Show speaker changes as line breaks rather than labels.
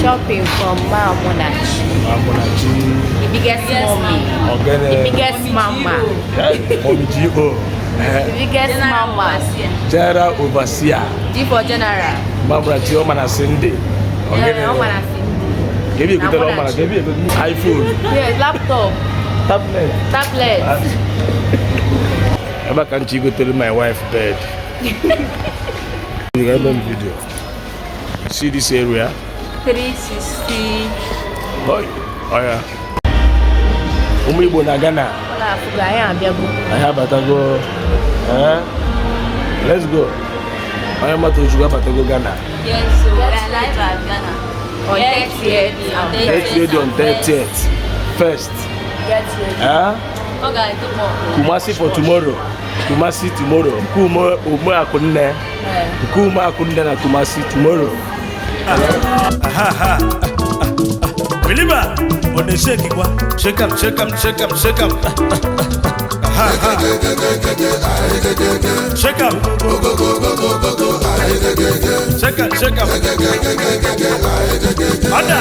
Shopping from Mamunachi.
Mamunachi.
The biggest mommy.
Ogene.
The biggest mama.
Mommy G.O.
The biggest mama.
General Overseer.
G for general.
Mamunachi ọ mana Sunday. Ogene.
Ọ mana Cindy.
Kebi egotere ọ mana kebi egotere iPhone.
Yes, laptop,
Tablet.
Tablet.
Ebe a ka nchi gotere my wife bed. You got them video. See this area?
360.
Oh, oh yeah. Ụmụ Igbo na Ghana,
Ọ na-afụgo anyị abịago.
Anyị abatago. Eh? Let's go. Onye mata Ojukwu abatago Ghana.
Yes, so we are live at Ghana.
On 30th.
30th on 30th. First.
Get ready.
Eh?
Okay, tomorrow.
Kumasi for tomorrow. Kumasi tomorrow. Nkume Ume Akunne. Nkume Akunne na Kumasi tomorrow.
Believer, on the shake kwa. Shake up, shake up, shake up, shake up. Ha ha. Shake up. Shake up, shake up. Ada.